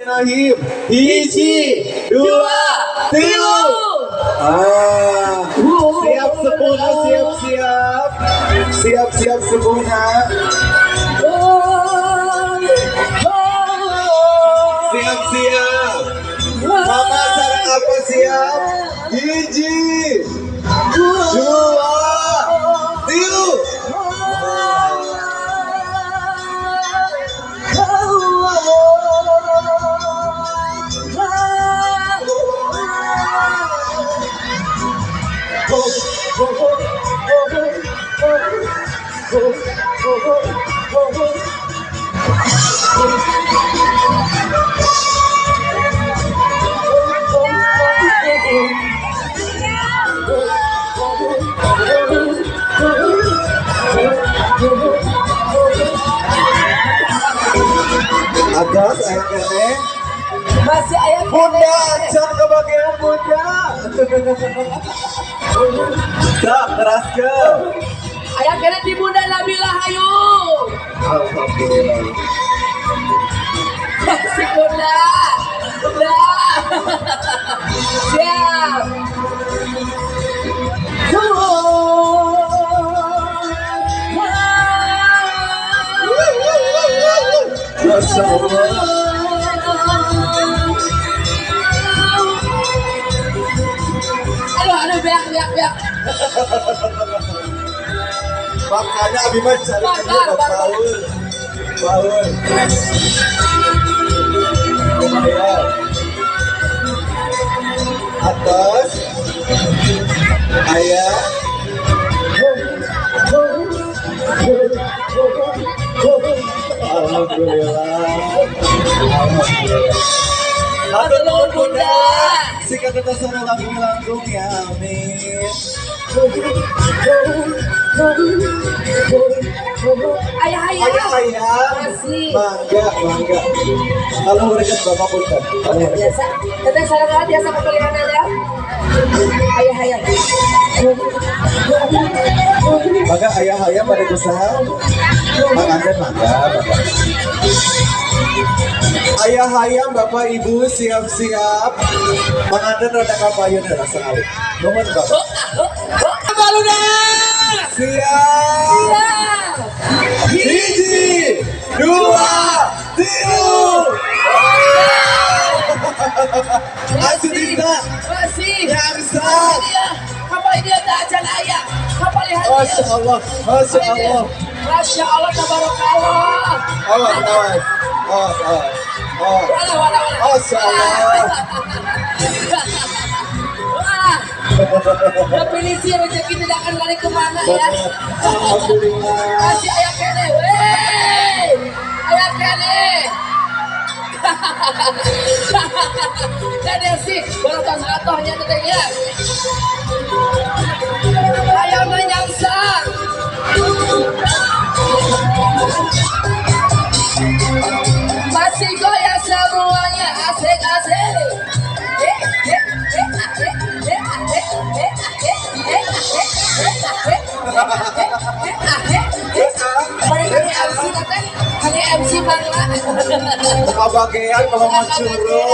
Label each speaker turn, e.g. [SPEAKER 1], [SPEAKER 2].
[SPEAKER 1] Bismillahirrahmanirrahim. Hiji, dua, tilu. Ah, siap sepuhna, siap siap. Siap siap sepuhna. Siap siap. Mama sareng apa siap? Hiji, dua, tilu. Agas aya keneh.
[SPEAKER 2] Masih aya.
[SPEAKER 1] Bunda acan kebagian Bunda. Sok teraskeun.
[SPEAKER 2] Aya keneh di Bunda Nabila, hayu.
[SPEAKER 1] Alhamdulillah.
[SPEAKER 2] Asik, Bunda. Bunda. Siap.
[SPEAKER 1] Masya Allah.
[SPEAKER 2] Aduh, aduh, beak, beak, beak.
[SPEAKER 1] Makanya abi mah cari
[SPEAKER 2] Bar,
[SPEAKER 1] kerja
[SPEAKER 2] bar, bar.
[SPEAKER 1] Paul. Paul. Lumayan. Atas. Ayah. Alhamdulillah. Alhamdulillah. Hatur nuhun, Bunda. Sika kita sore langkung-langkung ya. Amin.
[SPEAKER 2] Ayah, ayah.
[SPEAKER 1] Ayah, ayah.
[SPEAKER 2] Masih.
[SPEAKER 1] Mangga, mangga. Kalau mereka bapak punten. Kalau mereka.
[SPEAKER 2] Biasa. Teteh sareng biasa pemilihan ya. Ayah, ayah.
[SPEAKER 1] Mangga ayah ayah pada usaha. Mang Anden mangga, mangga. Ayah ayam bapak ibu siap-siap. Mang Anden rada kapayun heula sekali. Nuhun, Bapak.
[SPEAKER 2] Baludak.
[SPEAKER 1] Siap.
[SPEAKER 2] Siap.
[SPEAKER 1] Hiji, dua, tilu. Asu Dita.
[SPEAKER 2] Masih.
[SPEAKER 1] Nyangsak.
[SPEAKER 2] Iya. Kapal ini ada acan ayah. Kapal lihat.
[SPEAKER 1] Masya Allah, Masya Allah.
[SPEAKER 2] Masya Allah, tabarakallah.
[SPEAKER 1] Awas, awas, awas, awas, awas.
[SPEAKER 2] Wala, wala, wala.
[SPEAKER 1] Masya Allah.
[SPEAKER 2] Wah, definisi rezeki tidak akan lari kemana ya.
[SPEAKER 1] Alhamdulillah.
[SPEAKER 2] Masih aya keneh, wey. Aya keneh. Dan sih, baru atohnya tetehnya. Ayam menyangsang. Masih goyang semuanya, asik asik. Eh, eh, eh, eh, eh, eh, eh, eh, eh, eh, eh, eh, eh, eh. Mereka MC teteh, hanya MC bangla.
[SPEAKER 1] Kabagean mau curug.